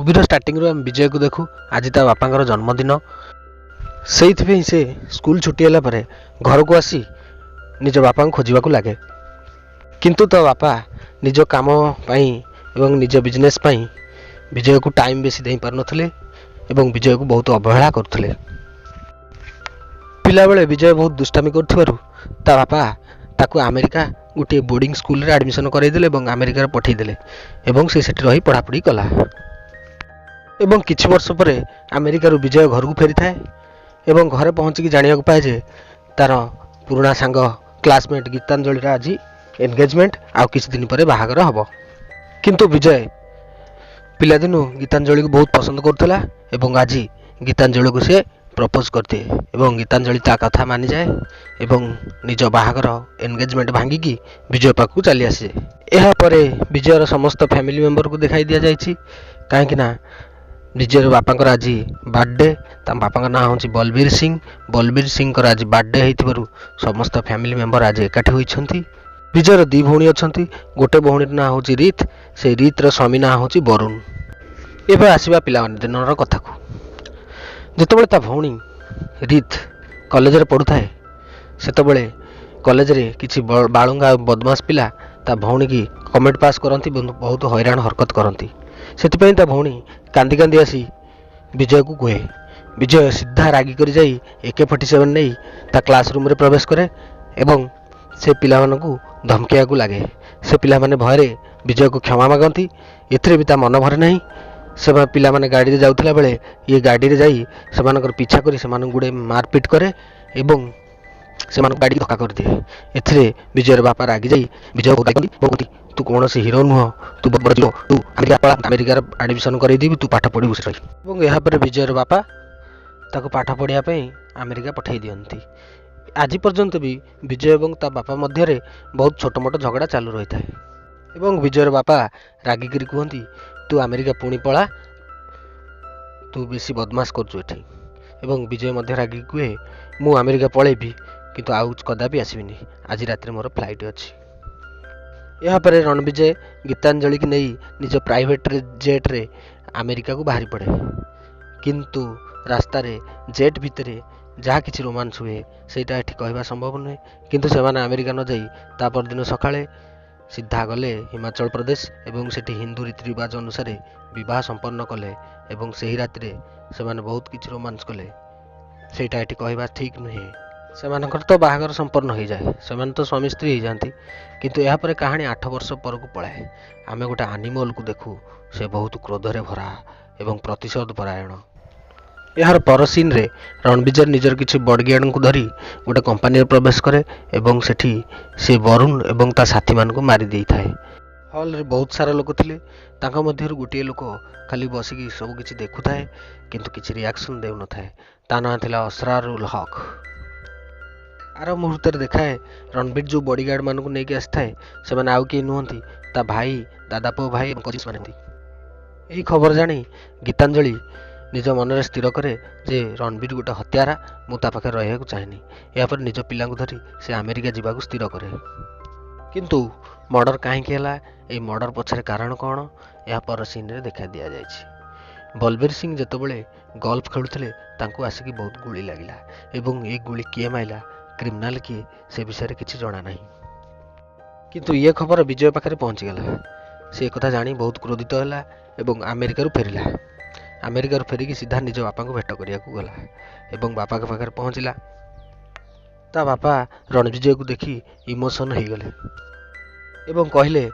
ମୁଭିର ଷ୍ଟାର୍ଟିଂରୁ ଆମେ ବିଜୟକୁ ଦେଖୁ। ଆଜି ତା ବାପାଙ୍କର ଜନ୍ମଦିନ, ସେଇଥିପାଇଁ ସେ ସ୍କୁଲ ଛୁଟି ହେଲା ପରେ ଘରକୁ ଆସି ନିଜ ବାପାଙ୍କୁ ଖୋଜିବାକୁ ଲାଗେ। କିନ୍ତୁ ତା ବାପା ନିଜ କାମ ପାଇଁ ଏବଂ ନିଜ ବିଜନେସ୍ ପାଇଁ ବିଜୟକୁ ଟାଇମ୍ ବେଶୀ ଦେଇପାରୁନଥିଲେ ଏବଂ ବିଜୟକୁ ବହୁତ ଅବହେଳା କରୁଥିଲେ। ପିଲାବେଳେ ବିଜୟ ବହୁତ ଦୁଷ୍ଟାମି କରୁଥିବାରୁ ତା ବାପା ତାକୁ ଆମେରିକା ଗୋଟିଏ ବୋର୍ଡ଼ିଂ ସ୍କୁଲରେ ଆଡ଼ମିସନ୍ କରାଇଦେଲେ ଏବଂ ଆମେରିକାରେ ପଠାଇଦେଲେ ଏବଂ ସେ ସେଠି ରହି ପଢ଼ାପଢ଼ି କଲା। ଏବଂ କିଛି ବର୍ଷ ପରେ ଆମେରିକାରୁ ବିଜୟ ଘରକୁ ଫେରିଥାଏ ଏବଂ ଘରେ ପହଞ୍ଚିକି ଜାଣିବାକୁ ପାଏ ଯେ ତାର ପୁରୁଣା ସାଙ୍ଗ କ୍ଲାସମେଟ୍ ଗୀତାଞ୍ଜଳିର ଆଜି ଏନଗେଜମେଣ୍ଟ, ଆଉ କିଛି ଦିନ ପରେ ବାହାଘର ହେବ। କିନ୍ତୁ ବିଜୟ ପିଲାଦିନୁ ଗୀତାଞ୍ଜଳିକୁ ବହୁତ ପସନ୍ଦ କରୁଥିଲା ଏବଂ ଆଜି ଗୀତାଞ୍ଜଳିକୁ ସେ ପ୍ରପୋଜ୍ କରିଦିଏ ଏବଂ ଗୀତାଞ୍ଜଳି ତା କଥା ମାନିଯାଏ ଏବଂ ନିଜ ବାହାଘର ଏନଗେଜମେଣ୍ଟ ଭାଙ୍ଗିକି ବିଜୟ ପାଖକୁ ଚାଲି ଆସେ। ଏହାପରେ ବିଜୟର ସମସ୍ତ ଫ୍ୟାମିଲି ମେମ୍ବରକୁ ଦେଖାଇ ଦିଆଯାଇଛି, କାହିଁକି ନା ବିଜୟର ବାପାଙ୍କର ଆଜି ବାର୍ଥଡେ। ତାଙ୍କ ବାପାଙ୍କ ନାଁ ହେଉଛି ବଲବୀର ସିଂ। ବଲବୀର ସିଂଙ୍କର ଆଜି ବାର୍ଥଡେ ହେଇଥିବାରୁ ସମସ୍ତ ଫ୍ୟାମିଲି ମେମ୍ବର ଆଜି ଏକାଠି ହୋଇଛନ୍ତି। ବିଜୟର ଦୁଇ ଭଉଣୀ ଅଛନ୍ତି। ଗୋଟେ ଭଉଣୀର ନାଁ ହେଉଛି ରିତ୍, ସେଇ ରିତ୍ର ସ୍ୱାମୀ ନାଁ ହେଉଛି ବରୁଣ। ଏବେ ଆସିବା ପିଲାମାନେ ଦିନର କଥାକୁ। ଯେତେବେଳେ ତା ଭଉଣୀ ରିତ୍ କଲେଜରେ ପଢ଼ୁଥାଏ, ସେତେବେଳେ କଲେଜରେ କିଛି ବାଳୁଙ୍ଗା ଆଉ ବଦମାସ ପିଲା ତା ଭଉଣୀକି କମେଣ୍ଟ ପାସ୍ କରନ୍ତି, ବହୁତ ହଇରାଣ ହରକତ କରନ୍ତି। ସେଥିପାଇଁ ତା ଭଉଣୀ କାନ୍ଦି କାନ୍ଦି ଆସି ବିଜୟକୁ କୁହେ। ବିଜୟ ସିଧା ରାଗି କରି ଯାଇ AK-47 ନେଇ ତା କ୍ଲାସ୍ ରୁମ୍ରେ ପ୍ରବେଶ କରେ ଏବଂ ସେ ପିଲାମାନଙ୍କୁ ଧମକେଇବାକୁ ଲାଗେ। ସେ ପିଲାମାନେ ଭୟରେ ବିଜୟକୁ କ୍ଷମା ମାଗନ୍ତି। ଏଥିରେ ବି ତା ମନ ଭରେ ନାହିଁ। ସେ ପିଲାମାନେ ଗାଡ଼ିରେ ଯାଉଥିଲା ବେଳେ ଇଏ ଗାଡ଼ିରେ ଯାଇ ସେମାନଙ୍କର ପିଛା କରି ସେମାନଙ୍କୁ ଗୁଡ଼େ ମାରପିଟ କରେ ଏବଂ ସେମାନଙ୍କୁ ଗାଡ଼ିକି ଧକ୍କା କରିଦିଏ। ଏଥିରେ ବିଜୟର ବାପା ରାଗି ଯାଇ ବିଜୟକୁ ଗାଳି କରନ୍ତି ଏବଂ କୁହନ୍ତି, "ତୁ କୌଣସି ହିରୋ ନୁହଁ, ତୁ ବହୁତ ବଡ଼ ଜିରୋ। ତୁ ଆମେରିକା ପଳା, ଆମେରିକାର ଆଡ଼ମିସନ୍ କରେଇଦେବି, ତୁ ପାଠ ପଢ଼ିବୁ ସେଠି।" ଏବଂ ଏହାପରେ ବିଜୟର ବାପା ତାକୁ ପାଠ ପଢ଼ିବା ପାଇଁ ଆମେରିକା ପଠାଇ ଦିଅନ୍ତି। ଆଜି ପର୍ଯ୍ୟନ୍ତ ବି ବିଜୟ ଏବଂ ତା ବାପା ମଧ୍ୟରେ ବହୁତ ଛୋଟ ମୋଟ ଝଗଡ଼ା ଚାଲୁ ରହିଥାଏ ଏବଂ ବିଜୟର ବାପା ରାଗିକିରି କୁହନ୍ତି, "ତୁ ଆମେରିକା ପୁଣି ପଳା, ତୁ ବେଶୀ ବଦମାସ କରୁଛୁ ଏଠି।" ଏବଂ ବିଜୟ ମଧ୍ୟ ରାଗିକି କୁହେ, "ମୁଁ ଆମେରିକା ପଳେଇବି, କିନ୍ତୁ ଆଉ କଦାପି ଆସିବିନି। ଆଜି ରାତିରେ ମୋର ଫ୍ଲାଇଟ୍ ଅଛି।" ଏହାପରେ ରଣବିଜୟ ଗୀତାଞ୍ଜଳିକି ନେଇ ନିଜ ପ୍ରାଇଭେଟ୍ ଜେଟ୍ରେ ଆମେରିକାକୁ ବାହାରି ପଡ଼େ। କିନ୍ତୁ ରାସ୍ତାରେ ଜେଟ୍ ଭିତରେ ଯାହା କିଛି ରୋମାନ୍ସ ହୁଏ, ସେଇଟା ଏଠି କହିବା ସମ୍ଭବ ନୁହେଁ। କିନ୍ତୁ ସେମାନେ ଆମେରିକା ନ ଯାଇ ତା ପରଦିନ ସକାଳେ ସିଧା ଗଲେ ହିମାଚଳ ପ୍ରଦେଶ ଏବଂ ସେଠି ହିନ୍ଦୁ ରୀତିରିବାଜ ଅନୁସାରେ ବିବାହ ସମ୍ପନ୍ନ କଲେ ଏବଂ ସେହି ରାତିରେ ସେମାନେ ବହୁତ କିଛି ରୋମାନ୍ସ କଲେ। ସେଇଟା ଏଠି କହିବା ଠିକ୍ ନୁହେଁ। ସେମାନଙ୍କର ତ ବାହାଘର ସମ୍ପନ୍ନ ହୋଇଯାଏ, ସେମାନେ ତ ସ୍ୱାମୀ ସ୍ତ୍ରୀ ହେଇଯାଆନ୍ତି। କିନ୍ତୁ ଏହାପରେ କାହାଣୀ 8 ବର୍ଷ ପରକୁ ପଳାଏ। ଆମେ ଗୋଟେ ଆନିମଲକୁ ଦେଖୁ, ସେ ବହୁତ କ୍ରୋଧରେ ଭରା ଏବଂ ପ୍ରତିଶୋଧ ପରାୟଣ। ଏହାର ପର ସିନ୍ରେ ରଣବିଜୟ ନିଜର କିଛି ବଡ଼ିଗାର୍ଡ଼ଙ୍କୁ ଧରି ଗୋଟେ କମ୍ପାନୀରେ ପ୍ରବେଶ କରେ ଏବଂ ସେଠି ସେ ବରୁଣ ଏବଂ ତା ସାଥୀମାନଙ୍କୁ ମାରି ଦେଇଥାଏ। ହଲ୍ରେ ବହୁତ ସାରା ଲୋକ ଥିଲେ। ତାଙ୍କ ମଧ୍ୟରୁ ଗୋଟିଏ ଲୋକ ଖାଲି ବସିକି ସବୁ କିଛି ଦେଖୁଥାଏ, କିନ୍ତୁ କିଛି ରିଆକ୍ସନ୍ ଦେଉନଥାଏ। ତା ନାଁ ଥିଲା ଅସରାରୁଲ ହକ୍। ଆର ମୁହୂର୍ତ୍ତରେ ଦେଖାଏ, ରଣବୀର ଯେଉଁ ବଡ଼ିଗାର୍ଡ଼ ମାନଙ୍କୁ ନେଇକି ଆସିଥାଏ, ସେମାନେ ଆଉ କେହି ନୁହନ୍ତି, ତା ଭାଇ, ଦାଦା ପୁଅ ଭାଇ ଏବଂ କଜିନ୍ସ ମାନେ। ଏହି ଖବର ଜାଣି ଗୀତାଞ୍ଜଳି ନିଜ ମନରେ ସ୍ଥିର କରେ ଯେ ରଣବୀର ଗୋଟେ ହତ୍ୟାରା, ମୁଁ ତା ପାଖରେ ରହିବାକୁ ଚାହେଁନି। ଏହାପରେ ନିଜ ପିଲାଙ୍କୁ ଧରି ସେ ଆମେରିକା ଯିବାକୁ ସ୍ଥିର କରେ। କିନ୍ତୁ ମର୍ଡ଼ର କାହିଁକି ହେଲା, ଏଇ ମର୍ଡ଼ର ପଛରେ କାରଣ କ'ଣ, ଏହା ପର ସିନ୍ରେ ଦେଖା ଦିଆଯାଇଛି। ବଲବୀର ସିଂ ଯେତେବେଳେ ଗଲ୍ଫ ଖେଳୁଥିଲେ, ତାଙ୍କୁ ଆସିକି ବହୁତ ଗୁଳି ଲାଗିଲା ଏବଂ ଏ ଗୁଳି କିଏ ମାଇଲା, କ୍ରିମିନାଲ କିଏ, ସେ ବିଷୟରେ କିଛି ଜଣା ନାହିଁ। କିନ୍ତୁ ଇଏ ଖବର ବିଜୟ ପାଖରେ ପହଞ୍ଚିଗଲା। ସେ ଏକଥା ଜାଣି ବହୁତ କ୍ରୋଧିତ ହେଲା ଏବଂ ଆମେରିକାରୁ ଫେରିଲା। ଆମେରିକାରୁ ଫେରିକି ସିଧା ନିଜ ବାପାଙ୍କୁ ଭେଟ କରିବାକୁ ଗଲା ଏବଂ ବାପାଙ୍କ ପାଖରେ ପହଞ୍ଚିଲା। ତା ବାପା ରଣବିଜୟକୁ ଦେଖି ଇମୋସନ୍ ହେଇଗଲେ ଏବଂ କହିଲେ,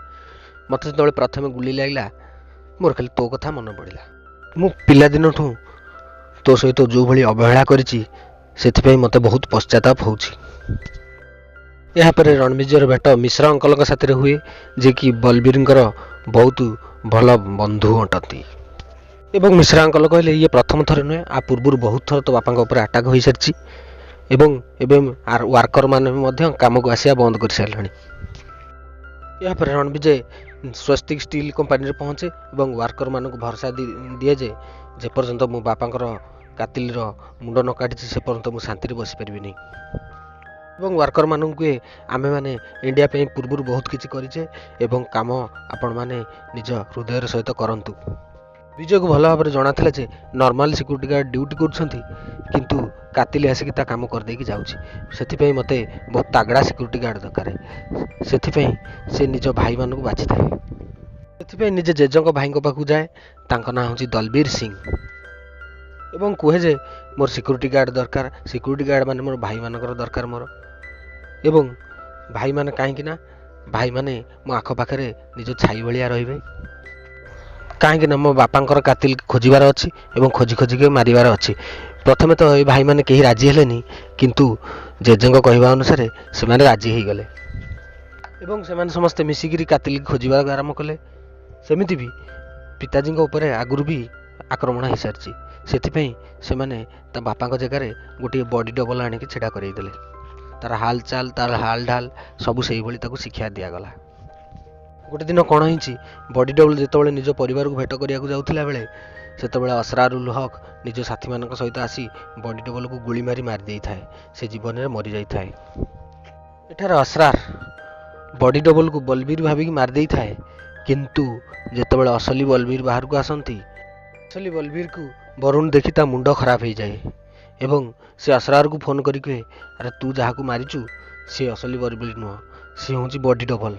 "ମୋତେ ଯେତେବେଳେ ପ୍ରଥମେ ଗୁଳି ଲାଗିଲା, ମୋର ଖାଲି ତୋ କଥା ମନେ ପଡ଼ିଲା। ମୁଁ ପିଲାଦିନଠୁ ତୋ ସହିତ ଯେଉଁଭଳି ଅବହେଳା କରିଛି, ସେଥିପାଇଁ ମୋତେ ବହୁତ ପଶ୍ଚାତାପ ହେଉଛି।" ଏହାପରେ ରଣବିଜୟର ଭେଟ ମିଶ୍ର ଅଙ୍କଲଙ୍କ ସାଥିରେ ହୁଏ, ଯିଏକି ବଲବୀରଙ୍କର ବହୁତ ଭଲ ବନ୍ଧୁ ଅଟନ୍ତି। ଏବଂ ମିଶ୍ର ଅଙ୍କଲ କହିଲେ, ଇଏ ପ୍ରଥମ ଥର ନୁହେଁ, ଆ ପୂର୍ବରୁ ବହୁତ ଥର ତୋ ବାପାଙ୍କ ଉପରେ ଆଟାକ୍ ହୋଇସାରିଛି ଏବଂ ଏବେ ୱାର୍କର ମାନେ ମଧ୍ୟ କାମକୁ ଆସିବା ବନ୍ଦ କରିସାରିଲେଣି। ଏହାପରେ ରଣବିଜୟ ସ୍ୱସ୍ତିକ ଷ୍ଟିଲ୍ କମ୍ପାନୀରେ ପହଞ୍ଚେ ଏବଂ ୱାର୍କରମାନଙ୍କୁ ଭରସା ଦିଏ ଯେ ଯେପର୍ଯ୍ୟନ୍ତ ମୋ ବାପାଙ୍କର କାତିଲର ମୁଣ୍ଡ ନ କାଟିଛି, ସେ ପର୍ଯ୍ୟନ୍ତ ମୁଁ ଶାନ୍ତିରେ ବସିପାରିବିନି। ଏବଂ ୱାର୍କରମାନଙ୍କୁ କୁହେ, "ଆମେମାନେ ଇଣ୍ଡିଆ ପାଇଁ ପୂର୍ବରୁ ବହୁତ କିଛି କରିଛେ ଏବଂ କାମ ଆପଣମାନେ ନିଜ ହୃଦୟର ସହିତ କରନ୍ତୁ।" ବିଜୟକୁ ଭଲ ଭାବରେ ଜଣାଥିଲା ଯେ ନର୍ମାଲ ସିକ୍ୟୁରିଟି ଗାର୍ଡ଼ ଡ୍ୟୁଟି କରୁଛନ୍ତି, କିନ୍ତୁ କାତିଲ ଆସିକି ତା କାମ କରିଦେଇକି ଯାଉଛି। ସେଥିପାଇଁ ମୋତେ ବହୁତ ତାଗଡ଼ା ସିକ୍ୟୁରିଟି ଗାର୍ଡ଼ ଦରକାର। ସେଥିପାଇଁ ସେ ନିଜ ଭାଇମାନଙ୍କୁ ବାଛିଥାଏ। ସେଥିପାଇଁ ନିଜ ଜେଜେଙ୍କ ଭାଇଙ୍କ ପାଖକୁ ଯାଏ, ତାଙ୍କ ନାଁ ହେଉଛି ଦଲବୀର ସିଂ, ଏବଂ କୁହେ ଯେ ମୋର ସିକ୍ୟୁରିଟି ଗାର୍ଡ଼ ଦରକାର। ସିକ୍ୟୁରିଟି ଗାର୍ଡ଼ ମାନେ ମୋର ଭାଇମାନଙ୍କର ଦରକାର ମୋର, ଏବଂ ଭାଇମାନେ କାହିଁକି ନା ଭାଇମାନେ ମୋ ଆଖପାଖରେ ନିଜ ଛାଇ ଭଳିଆ ରହିବେ, କାହିଁକି ନା ମୋ ବାପାଙ୍କର କାତିଲ ଖୋଜିବାର ଅଛି ଏବଂ ଖୋଜି ଖୋଜିକି ମାରିବାର ଅଛି। ପ୍ରଥମେ ତ ଏ ଭାଇମାନେ କେହି ରାଜି ହେଲେନି, କିନ୍ତୁ ଜେଜେଙ୍କ କହିବା ଅନୁସାରେ ସେମାନେ ରାଜି ହେଇଗଲେ ଏବଂ ସେମାନେ ସମସ୍ତେ ମିଶିକିରି କାତିଲ ଖୋଜିବାକୁ ଆରମ୍ଭ କଲେ। ସେମିତି ବି ପିତାଜୀଙ୍କ ଉପରେ ଆଗରୁ ବି ଆକ୍ରମଣ ହେଇସାରିଛି, ସେଥିପାଇଁ ସେମାନେ ତା ବାପାଙ୍କ ଜାଗାରେ ଗୋଟିଏ ବଡି ଡବଲ ଆଣିକି ଛିଡ଼ା କରେଇଦେଲେ। ତାର ହାଲଚାଲ, ତାର ହାଲ ଢାଲ ସବୁ ସେଇଭଳି ତାକୁ ଶିକ୍ଷା ଦିଆଗଲା। ଗୋଟେ ଦିନ କ'ଣ ହେଇଛି, ବଡି ଡବଲ ଯେତେବେଳେ ନିଜ ପରିବାରକୁ ଭେଟ କରିବାକୁ ଯାଉଥିଲା ବେଳେ, ସେତେବେଳେ ଅସରାରୁଲ ହକ୍ ନିଜ ସାଥୀମାନଙ୍କ ସହିତ ଆସି ବଡି ଡବଲକୁ ଗୁଳି ମାରି ମାରି ଦେଇଥାଏ। ସେ ଜୀବନରେ ମରିଯାଇଥାଏ। ଏଠାରେ ଅସରାର ବଡି ଡବଲକୁ ବଲବୀର ଭାବିକି ମାରି ଦେଇଥାଏ, କିନ୍ତୁ ଯେତେବେଳେ ଅସଲି ବଲବୀର ବାହାରକୁ ଆସନ୍ତି, ଅସଲି ବଲବୀରକୁ ବରୁଣ ଦେଖି ତା ମୁଣ୍ଡ ଖରାପ ହେଇଯାଏ ଏବଂ ସେ ଅସରାରକୁ ଫୋନ୍ କରି କୁହେ, ଆରେ ତୁ ଯାହାକୁ ମାରିଛୁ ସେ ଅସଲି ବଲବୀର ନୁହଁ, ସେ ହେଉଛି ବଡି ଡବଲ,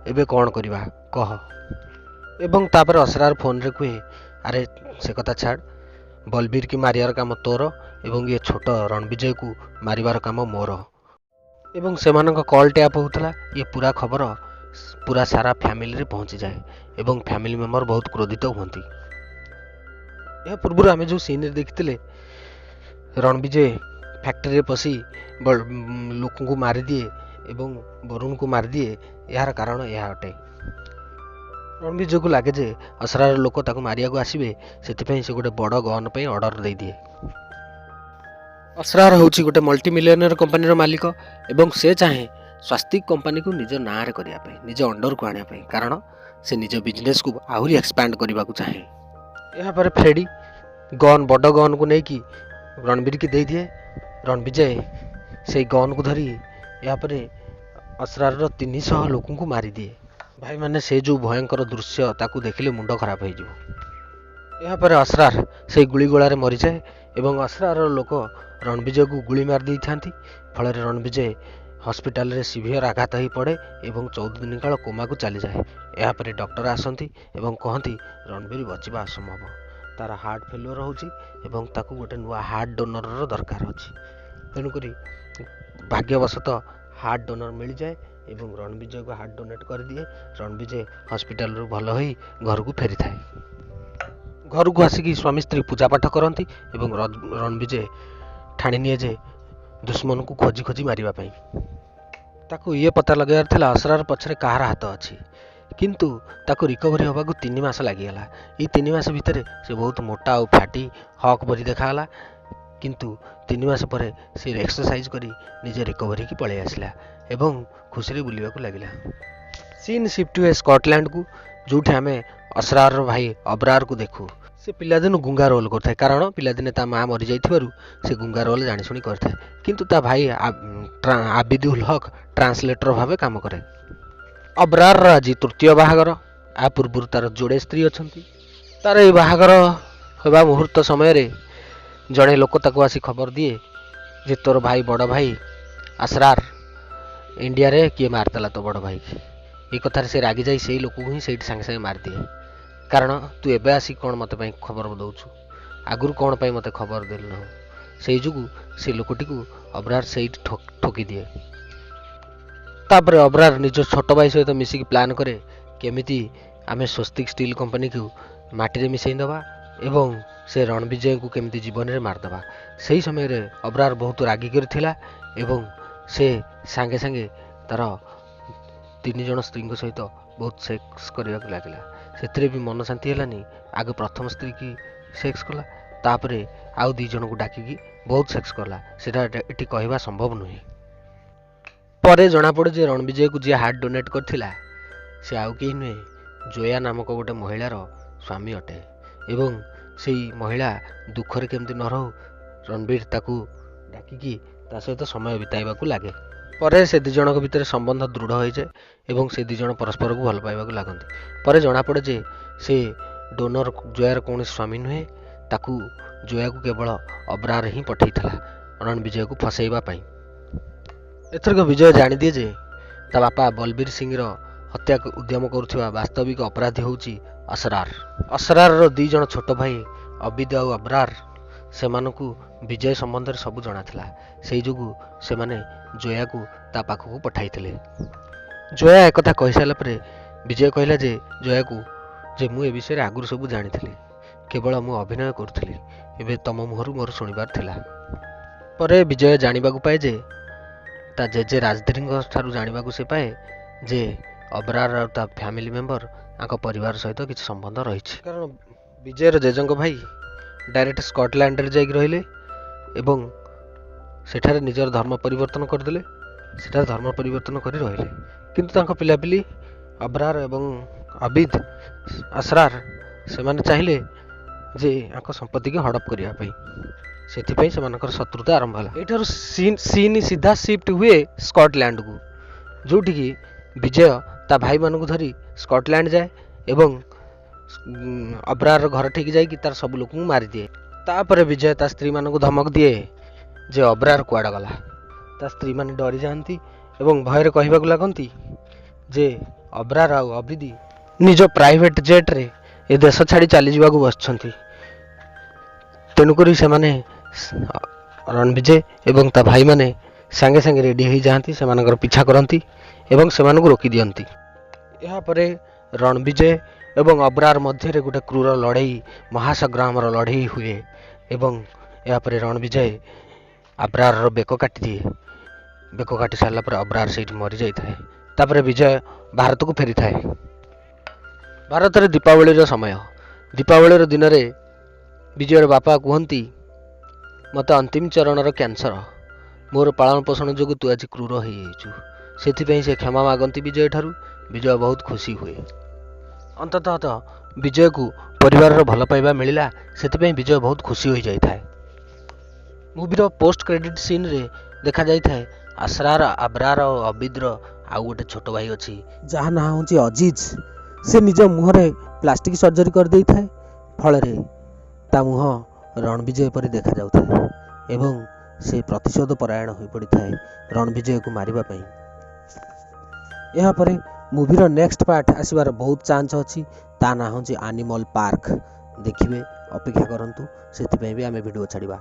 ଏବେ କ'ଣ କରିବା କହ। ଏବଂ ତାପରେ ଅସରାର ଫୋନ୍ରେ କୁହେ, ଆରେ ସେ କଥା ଛାଡ଼, ବଲବୀର କି ମାରିବାର କାମ ତୋର ଏବଂ ଇଏ ଛୋଟ ରଣବିଜୟକୁ ମାରିବାର କାମ ମୋର। ଏବଂ ସେମାନଙ୍କ କଲ୍ ଟ୍ୟାପ୍ ହେଉଥିଲା। ଇଏ ପୁରା ଖବର ପୁରା ସାରା ଫ୍ୟାମିଲିରେ ପହଞ୍ଚିଯାଏ ଏବଂ ଫ୍ୟାମିଲି ମେମ୍ବର ବହୁତ କ୍ରୋଧିତ ହୁଅନ୍ତି। ଏହା ପୂର୍ବରୁ ଆମେ ଯେଉଁ ସିନ୍ରେ ଦେଖିଥିଲେ, ରଣବିଜୟ ଫ୍ୟାକ୍ଟ୍ରିରେ ପଶି ଲୋକଙ୍କୁ ମାରିଦିଏ ଏବଂ ବରୁଣକୁ ମାରିଦିଏ, ଏହାର କାରଣ ଏହା ଅଟେ। ରଣବିଜୟକୁ ଲାଗେ ଯେ ଅସରାର ଲୋକ ତାକୁ ମାରିବାକୁ ଆସିବେ, ସେଥିପାଇଁ ସେ ଗୋଟେ ବଡ଼ ଗନ୍ ପାଇଁ ଅର୍ଡ଼ର ଦେଇଦିଏ। ଅସରାର ହେଉଛି ଗୋଟେ ମଲ୍ଟି ମିଲିୟନର କମ୍ପାନୀର ମାଲିକ ଏବଂ ସେ ଚାହେଁ ସ୍ୱାସ୍ତିକ କମ୍ପାନୀକୁ ନିଜ ନାଁରେ କରିବା ପାଇଁ, ନିଜ ଅଣ୍ଡରକୁ ଆଣିବା ପାଇଁ, କାରଣ ସେ ନିଜ ବିଜନେସକୁ ଆହୁରି ଏକ୍ସପାଣ୍ଡ କରିବାକୁ ଚାହେଁ। ଏହାପରେ ଫ୍ରେଡ଼ି ଗନ୍, ବଡ଼ ଗନ୍କୁ ନେଇକି ରଣବୀରକି ଦେଇଦିଏ। ରଣବିଜୟ ସେଇ ଗନ୍କୁ ଧରି ଏହାପରେ ଅସରାରର 300 ଲୋକଙ୍କୁ ମାରିଦିଏ। ଭାଇମାନେ, ସେ ଯେଉଁ ଭୟଙ୍କର ଦୃଶ୍ୟ ତାକୁ ଦେଖିଲେ ମୁଣ୍ଡ ଖରାପ ହେଇଯିବ। ଏହାପରେ ଅସରାର ସେଇ ଗୁଳିଗୋଳାରେ ମରିଯାଏ ଏବଂ ଅସରାରର ଲୋକ ରଣବିଜୟକୁ ଗୁଳି ମାରି ଦେଇଥାନ୍ତି। ଫଳରେ ରଣବିଜୟ ହସ୍ପିଟାଲରେ ସିଭିୟର ଆଘାତ ହେଇ ପଡ଼େ ଏବଂ 14 ଦିନ କାଳ କୋମାକୁ ଚାଲିଯାଏ। ଏହାପରେ ଡକ୍ଟର ଆସନ୍ତି ଏବଂ କହନ୍ତି ରଣବୀର ବଞ୍ଚିବା ଅସମ୍ଭବ, ତାର ହାର୍ଟ ଫେଲୁଅର ହେଉଛି ଏବଂ ତାକୁ ଗୋଟେ ନୂଆ ହାର୍ଟ ଡୋନରର ଦରକାର ଅଛି। ତେଣୁକରି ଭାଗ୍ୟବଶତଃ ହାର୍ଟ ଡୋନର ମିଳିଯାଏ ଏବଂ ରଣବିଜୟକୁ ହାର୍ଟ ଡୋନେଟ୍ କରିଦିଏ। ରଣବିଜୟ ହସ୍ପିଟାଲରୁ ଭଲ ହୋଇ ଘରକୁ ଫେରିଥାଏ। ଘରକୁ ଆସିକି ସ୍ୱାମୀ ସ୍ତ୍ରୀ ପୂଜାପାଠ କରନ୍ତି ଏବଂ ରଣବିଜୟ ଠାଣି ନିଏ ଯେ ଦୁଶ୍ମନକୁ ଖୋଜି ଖୋଜି ମାରିବା ପାଇଁ। ତାକୁ ଇଏ ପତା ଲଗାଇବାର ଥିଲା ଅସରାର ପଛରେ କାହାର ହାତ ଅଛି, କିନ୍ତୁ ତାକୁ ରିକଭରି ହେବାକୁ 3 ମାସ ଲାଗିଗଲା। ଏଇ 3 ମାସ ଭିତରେ ସେ ବହୁତ ମୋଟା ଆଉ ଫ୍ୟାଟି ହକ୍ ପରି ଦେଖାଗଲା, କିନ୍ତୁ 3 ମାସ ପରେ ସେ ଏକ୍ସରସାଇଜ କରି ନିଜେ ରିକଭରି ହେଇକି ପଳେଇ ଆସିଲା ଏବଂ ଖୁସିରେ ବୁଲିବାକୁ ଲାଗିଲା। ସିନ୍ ସିଫ୍ଟ ହୁଏ ସ୍କଟଲ୍ୟାଣ୍ଡକୁ, ଯେଉଁଠି ଆମେ ଅସରାରର ଭାଇ ଅବରାରକୁ ଦେଖୁ। ସେ ପିଲାଦିନୁ ଗୁଙ୍ଗା ରୋଲ୍ କରିଥାଏ, କାରଣ ପିଲାଦିନେ ତା ମା ମରିଯାଇଥିବାରୁ ସେ ଗୁଙ୍ଗା ରୋଲ୍ ଜାଣିଶୁଣି କରିଥାଏ। କିନ୍ତୁ ତା ଭାଇ ଆବିଦୁଲ ହକ୍ ଟ୍ରାନ୍ସଲେଟର ଭାବେ କାମ କରେ। ଅବରାରର ଆଜି ତୃତୀୟ ବାହାଘର। ଆ ପୂର୍ବରୁ ତାର ଯୋଡ଼େ ସ୍ତ୍ରୀ ଅଛନ୍ତି। ତାର ଏଇ ବାହାଘର ହେବା ମୁହୂର୍ତ୍ତ ସମୟରେ ଜଣେ ଲୋକ ତାକୁ ଆସି ଖବର ଦିଏ ଯେ ତୋର ଭାଇ, ବଡ଼ ଭାଇ ଅସରାର ଇଣ୍ଡିଆରେ କିଏ ମାରିଦେଲା ତୋ ବଡ଼ ଭାଇକି। ଏ କଥାରେ ସେ ରାଗିଯାଇ ସେଇ ଲୋକକୁ ହିଁ ସେଇଠି ସାଙ୍ଗେ ସାଙ୍ଗେ ମାରିଦିଏ, କାରଣ ତୁ ଏବେ ଆସି କ'ଣ ମୋତେ ପାଇଁ ଖବର ଦେଉଛୁ, ଆଗରୁ କ'ଣ ପାଇଁ ମୋତେ ଖବର ଦେଲୁ ନାହୁଁ। ସେଇ ଯୋଗୁଁ ସେ ଲୋକଟିକୁ ଅବରାର ସେଇଠି ଠକିଦିଏ। ତାପରେ ଅବରାର ନିଜ ଛୋଟ ଭାଇ ସହିତ ମିଶିକି ପ୍ଲାନ୍ କରେ କେମିତି ଆମେ ସ୍ୱସ୍ତିକ ଷ୍ଟିଲ୍ କମ୍ପାନୀକୁ ମାଟିରେ ମିଶାଇ ଦେବା ଏବଂ ସେ ରଣବିଜୟଙ୍କୁ କେମିତି ଜୀବନରେ ମାରିଦେବା। ସେହି ସମୟରେ ଅବରାର ବହୁତ ରାଗିକରି ଥିଲା ଏବଂ ସେ ସାଙ୍ଗେ ସାଙ୍ଗେ ତାର 3 ଜଣ ସ୍ତ୍ରୀଙ୍କ ସହିତ ବହୁତ ସେକ୍ସ କରିବାକୁ ଲାଗିଲା। ସେଥିରେ ବି ମନ ଶାନ୍ତି ହେଲାନି। ଆଗ ପ୍ରଥମ ସ୍ତ୍ରୀକି ସେକ୍ସ କଲା, ତାପରେ ଆଉ 2 ଜଣଙ୍କୁ ଡାକିକି ବହୁତ ସେକ୍ସ କଲା। ସେଟା ଏଠି କହିବା ସମ୍ଭବ ନୁହେଁ। ପରେ ଜଣାପଡ଼େ ଯେ ରଣବିଜୟକୁ ଯିଏ ହାର୍ଟ ଡୋନେଟ୍ କରିଥିଲା ସେ ଆଉ କେହି ନୁହେଁ, ଜୋୟା ନାମକ ଗୋଟେ ମହିଳାର ସ୍ୱାମୀ ଅଟେ। ଏବଂ ସେଇ ମହିଳା ଦୁଃଖରେ କେମିତି ନ ରହୁ ରଣବୀର ତାକୁ ଡାକିକି ତା ସହିତ ସମୟ ବିତାଇବାକୁ ଲାଗେ। ପରେ ସେ 2 ଜଣଙ୍କ ଭିତରେ ସମ୍ବନ୍ଧ ଦୃଢ଼ ହୋଇଯାଏ ଏବଂ ସେ 2 ଜଣ ପରସ୍ପରକୁ ଭଲ ପାଇବାକୁ ଲାଗନ୍ତି। ପରେ ଜଣାପଡ଼େ ଯେ ସେ ଡୋନର ଜୋୟାର କୌଣସି ସ୍ୱାମୀ ନୁହେଁ, ତାକୁ ଜୋୟାକୁ କେବଳ ଅବ୍ରାର ହିଁ ପଠାଇଥିଲା ରଣବିଜୟକୁ ଫସାଇବା ପାଇଁ। ଏଥରକ ବିଜୟ ଜାଣିଦିଏ ଯେ ତା ବାପା ବଲବୀର ସିଂର ହତ୍ୟା ଉଦ୍ୟମ କରୁଥିବା ବାସ୍ତବିକ ଅପରାଧୀ ହେଉଛି ଅସରାର। ଅସରାରର 2 ଜଣ ଛୋଟ ଭାଇ ଅବିଦ ଆଉ ଅବ୍ରାର, ସେମାନଙ୍କୁ ବିଜୟ ସମ୍ବନ୍ଧରେ ସବୁ ଜଣାଥିଲା। ସେଇ ଯୋଗୁଁ ସେମାନେ ଜୋୟାକୁ ତା ପାଖକୁ ପଠାଇଥିଲେ। ଜୋୟା ଏକଥା କହିସାରିଲା ପରେ ବିଜୟ କହିଲା ଯେ ଜୋୟାକୁ ଯେ ମୁଁ ଏ ବିଷୟରେ ଆଗରୁ ସବୁ ଜାଣିଥିଲି, କେବଳ ମୁଁ ଅଭିନୟ କରୁଥିଲି, ଏବେ ତମ ମୁହଁରୁ ମୋର ଶୁଣିବାର ଥିଲା। ପରେ ବିଜୟ ଜାଣିବାକୁ ପାଏ ଯେ ତା ଜେଜେ ରାଜଧୀରଙ୍କ ଠାରୁ ଜାଣିବାକୁ ସେ ପାଏ ଯେ ଅବରାର ଆଉ ତା ଫ୍ୟାମିଲି ମେମ୍ବର ତାଙ୍କ ପରିବାର ସହିତ କିଛି ସମ୍ବନ୍ଧ ରହିଛି। କାରଣ ବିଜୟର ଜେଜେଙ୍କ ଭାଇ ଡାଇରେକ୍ଟ ସ୍କଟଲ୍ୟାଣ୍ଡରେ ଯାଇକି ରହିଲେ ଏବଂ ସେଠାରେ ନିଜର ଧର୍ମ ପରିବର୍ତ୍ତନ କରିଦେଲେ, ସେଠାରେ ଧର୍ମ ପରିବର୍ତ୍ତନ କରି ରହିଲେ। କିନ୍ତୁ ତାଙ୍କ ପିଲାପିଲି ଅବରାର ଏବଂ ଅବିଦ ଅସରାର ସେମାନେ ଚାହିଁଲେ ଯେ ଆଙ୍କ ସମ୍ପତ୍ତିକି ହଡ଼ପ କରିବା ପାଇଁ, ସେଥିପାଇଁ ସେମାନଙ୍କର ଶତ୍ରୁତା ଆରମ୍ଭ ହେଲା। ଏଇଠାରୁ ସିନ୍ ସିଧା ସିଫ୍ଟ ହୁଏ ସ୍କଟଲ୍ୟାଣ୍ଡକୁ, ଯେଉଁଠିକି ବିଜୟ ତା ଭାଇମାନଙ୍କୁ ଧରି ସ୍କଟଲ୍ୟାଣ୍ଡ ଯାଏ ଏବଂ ଅବରାରର ଘର ଠିକି ଯାଇକି ତାର ସବୁ ଲୋକଙ୍କୁ ମାରିଦିଏ। ତାପରେ ବିଜୟ ତା ସ୍ତ୍ରୀମାନଙ୍କୁ ଧମକ ଦିଏ ଯେ ଅବରାର କୁଆଡ଼େ ଗଲା। ତା ସ୍ତ୍ରୀମାନେ ଡରିଯାଆନ୍ତି ଏବଂ ଭୟରେ କହିବାକୁ ଲାଗନ୍ତି ଯେ ଅବରାର ଆଉ ଅବିଦି ନିଜ ପ୍ରାଇଭେଟ୍ ଜେଟ୍ରେ ଏ ଦେଶ ଛାଡ଼ି ଚାଲିଯିବାକୁ ବସିଛନ୍ତି। ତେଣୁକରି ସେମାନେ ରଣବିଜୟ ଏବଂ ତା ଭାଇମାନେ ସାଙ୍ଗେ ସାଙ୍ଗେ ରେଡ଼ି ହୋଇଯାଆନ୍ତି, ସେମାନଙ୍କର ପିଛା କରନ୍ତି ଏବଂ ସେମାନଙ୍କୁ ରୋକି ଦିଅନ୍ତି। ଏହାପରେ ରଣବିଜୟ ଏବଂ ଅବରାର ମଧ୍ୟରେ ଗୋଟେ କ୍ରୂର ଲଢ଼େଇ, ମହାସଂଗ୍ରାମର ଲଢ଼େଇ ହୁଏ ଏବଂ ଏହାପରେ ରଣବିଜୟ ଅବରାରର ବେକ କାଟିଦିଏ। ବେକ କାଟି ସାରିଲା ପରେ ଅବରାର ସେଇଠି ମରିଯାଇଥାଏ। ତାପରେ ବିଜୟ ଭାରତକୁ ଫେରିଥାଏ। ଭାରତରେ ଦୀପାବଳିର ସମୟ। ଦୀପାବଳିର ଦିନରେ ବିଜୟର ବାପା କୁହନ୍ତି, ମୋତେ ଅନ୍ତିମ ଚରଣର କ୍ୟାନ୍ସର, ମୋର ପାଳନ ପୋଷଣ ଯୋଗୁଁ ତୁ ଆଜି କ୍ରୂର ହେଇଯାଇଛୁ। ସେଥିପାଇଁ ସେ କ୍ଷମା ମାଗନ୍ତି ବିଜୟ ଠାରୁ। ବିଜୟ ବହୁତ ଖୁସି ହୁଏ। ଅନ୍ତତଃ ବିଜୟକୁ ପରିବାରର ଭଲ ପାଇବା ମିଳିଲା, ସେଥିପାଇଁ ବିଜୟ ବହୁତ ଖୁସି ହୋଇଯାଇଥାଏ। ମୁଭିର ପୋଷ୍ଟ କ୍ରେଡ଼ିଟ୍ ସିନ୍ରେ ଦେଖାଯାଇଥାଏ ଆସରାର, ଆବରାର ଓ ଅବିଦର ଆଉ ଗୋଟେ ଛୋଟ ଭାଇ ଅଛି, ଯାହା ନାଁ ହେଉଛି ଅଜିଜ। ସେ ନିଜ ମୁହଁରେ ପ୍ଲାଷ୍ଟିକ୍ ସର୍ଜରୀ କରିଦେଇଥାଏ, ଫଳରେ ତା ମୁହଁ ରଣବିଜୟ ପରି ଦେଖାଯାଉଥାଏ ଏବଂ ସେ ପ୍ରତିଶୋଧ ପରାୟଣ ହୋଇପଡ଼ିଥାଏ ରଣବିଜୟକୁ ମାରିବା ପାଇଁ। ଏହାପରେ ମୁଭିର ନେକ୍ସଟ ପାର୍ଟ ଆସିବାର ବହୁତ ଚାନ୍ସ ଅଛି। ତା ନାଁ ହେଉଛି ଆନିମଲ୍ ପାର୍କ। ଦେଖିବେ, ଅପେକ୍ଷା କରନ୍ତୁ, ସେଥିପାଇଁ ବି ଆମେ ଭିଡ଼ିଓ ଛାଡ଼ିବା।